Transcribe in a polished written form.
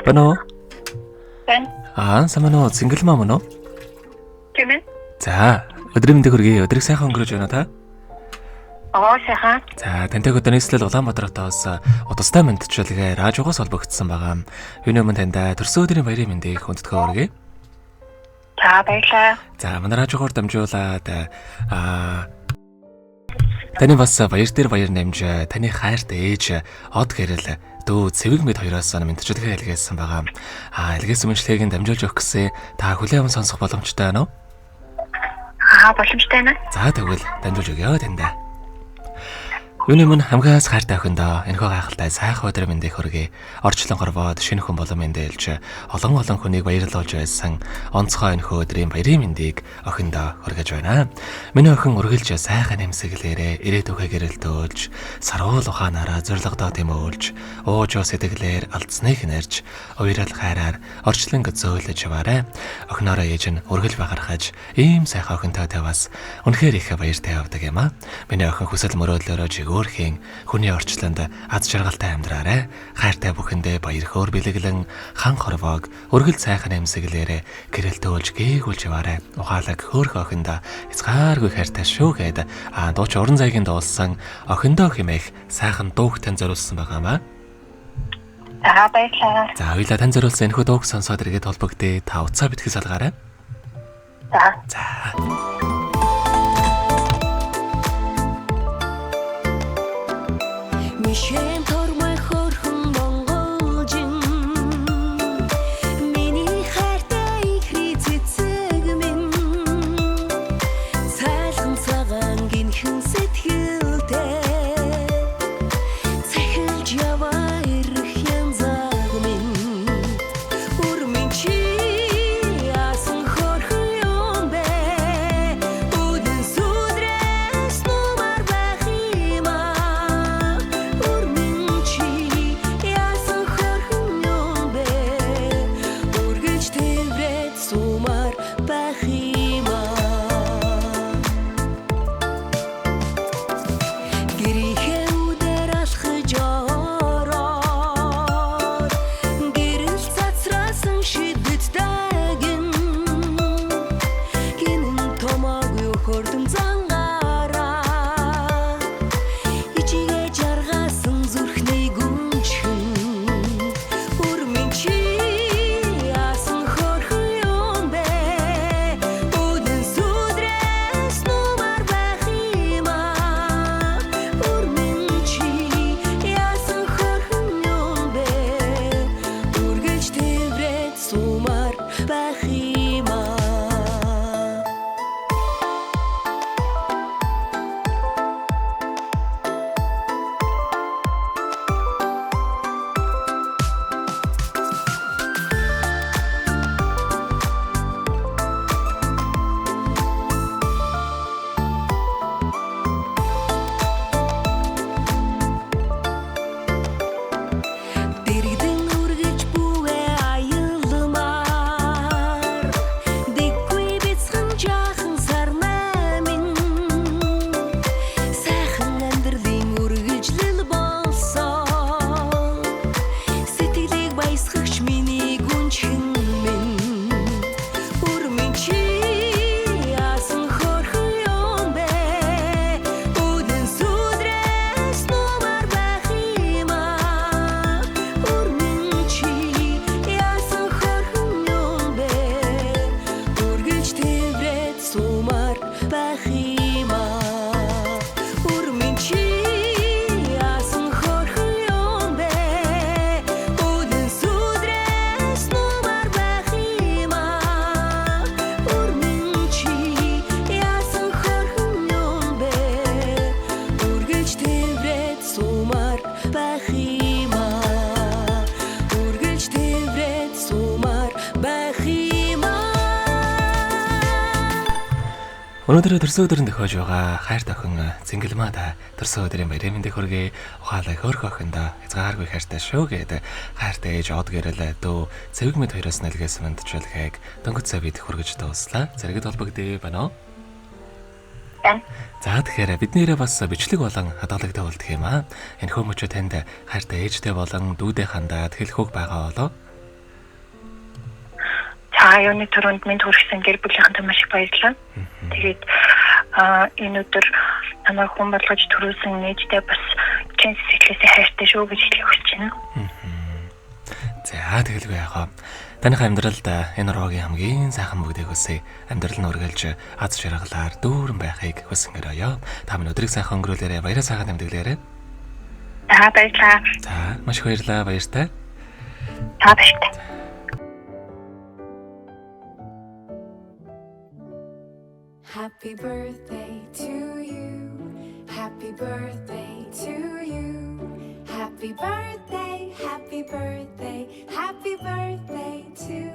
Байна уу? Байна. Аа, сайн уу? Цэнгэлмаа мөн үү? Тийм ээ. За, өдрийн мэндийг хүргэе. Өдрийг сайхан өнгөрөөж байна та? Аа, сайхан. За, тантай өдөр нийслэл Улаанбаатар хотоос удастай мэндчилгээ радиогоос холбогдсон байгаа. Юуны өмнө танд төрсөн өдрийн баярын мэндийг хүндэтгэн хүргэе. За, баярлалаа. За, манай радиогоор дамжуулаад таны бас баяр дээр баяр нэмж, таны хайрт ээж од гэрэл дүү цэвэг мэд хоёроос мэндчилгээ илгээсэн байгаа. Аа, илгээсэн мэндчилгээг нь дамжуулж өгөх гэсэн та хүлээн аван сонсох боломжтой байна уу? Аа, боломжтой байна. За, тэгвэл дамжуулж өгье танд. Юуны өмнө хамгаас хайртай охиндоо энэхүү гайхалтай сайхан өдөр мэндийг хүргэе. Орчлон горвоод шинэ хүн болон мэндэлж олон олон хүнийг баярлуулж байсан онцгой энэхүү өдрийн баярын мэндийг охиндоо хүргэж байна. Миний охин үргэлж сайхан нэмсэглээрээ ирээдүйхээ гэрэлтүүлж, саруул ухаанаараа зоригдоо тэмөөлж, уужуу сэтгэлээр алдсныг нэрж, уярал хайраар орчлон зөөлөж яваарай. Охиноороо ээж нь үргэлж бахархаж, ийм сайхан охинтой таваас үнэхээр их баяртай явдаг юм а. Миний охин хүсэл мөрөөдлөөрөө жигөөрхийн хүний орчлонд аз жаргалтай амьдраарай. Хайртай бүхэндээ баяр хөөр бэлэглэн хан хорвоог өргөл сайхан эмсэглээрээ гэрэлтүүлж гээгүүлж яваарай. Ухаалаг хөөрхөн охиндоо хязгааргүй хайртай шүү гээд дууч уран зайгийн дуулсан охиндоо хэмээх сайхан дууг тань зориулсан байгаа маа. За, баярлалаа. За, хоёлаа тань зориулсан энэхүү дууг сонсоод эргээд холбогдъё. Та уцаа битгий салгаарай. За. За. Мишэн тормой хөрхөн монголжин миний хайртай ихри цэцэг минь цайлган цагаан гинхэн сэтгэлтэй цахилж яваа ирэх янзаг минь өрмөн чи яасан хөрхөн юм бэ үдэн сүдрээс нумар байх юм аа өрмөн чи яасан хөрхөн юм бэ үргэлж тэврээд сумар байх юм аа гэрийнхээ үдээр алхаж ороод гэрэл цацраасан шидэт дагин гинэн томоогүй хөрдөм зангаараа ичигээ жаргаасан зүрхний гүнжхэн өрмөн чи яасан хөрхөн юм бэ үдэн сүдрээс нумар байх юм аа өрмөн чи яасан хөрхөн юм бэ үргэлж тэврээд сумар байх юм аа. Дэрэгдэн үргэлж бүвэ аялмаар дэггүй бяцхан жаахан сарнай минь сайхан амьдралын үргэлжлэл болсон сэтгэлийг баясгагч миний гүнжхэн минь өрмөн чи яасан хөрхөн юм бэ үдэн сүдрээс нумар байх юм аа өрмөн чи яасан хөрхөн юм бэ үргэлж тэврээд сумар байх юм аа өрмөн чи яасан хөрхөн юм бэ үдэн сүдрээс нумар байх юм аа өрмөн чи яасан хөрхөн юм бэ үргэлж тэврээд сумар байх юм аа үргэлж тэврээд сумар байх юм аа. Өнөөдөр төрсөн өдрийн тохиож байгаа хайрт охин Цэнгэлмаа та төрсөн өдрийн баярын мэндийг хүргэе. Ухаалаг хөөрхөн охиндоо хязгааргүй хайртай шүү гээд хайртай ээж од гэрэл дүү цэвэг мэд хоёроос нэлгээсэн мэндчилгээг дөнгөж сая бид хүргэж дууслаа. Зэрэгэд холбогдъё байна уу? Байна. За, тэгэхээр бидний нэрээ бас бичлэг болон хадгалагдах болдго юм аа. Энэхүү мөчөө танд хайртай ээжтэй болон дүүдээ хандаад хэлэх үг байгаа болов? За, юуны түрүүнд минь хүргэсэн гэр бүлийнхэнтэй маш их баярлалаа. Тэгээд энэ өдөр намайг хүн болгож төрүүлсэн ээжтэй бас чин сэтгэлээсээ хайртай шүү гэж хэлэх хүсэж байна. За, тэгэлгүй яах вэ? Таных амьдралд энэ урвагийн хамгийн сайхан бүгдийг хүсье. Амьдрал нь үргэлж аз жаргалаар дүүрэн байхыг хүсэн гэрээё. Та минь өдрийг сайхан өнгөрүүлээрэй. Баяраа сайхан тэмдэглээрэй. За, баярлалаа. За, маш их баярлалаа. Баяртай. За, баяртай. Happy birthday to you. Happy birthday to you. Happy birthday, happy birthday, happy birthday to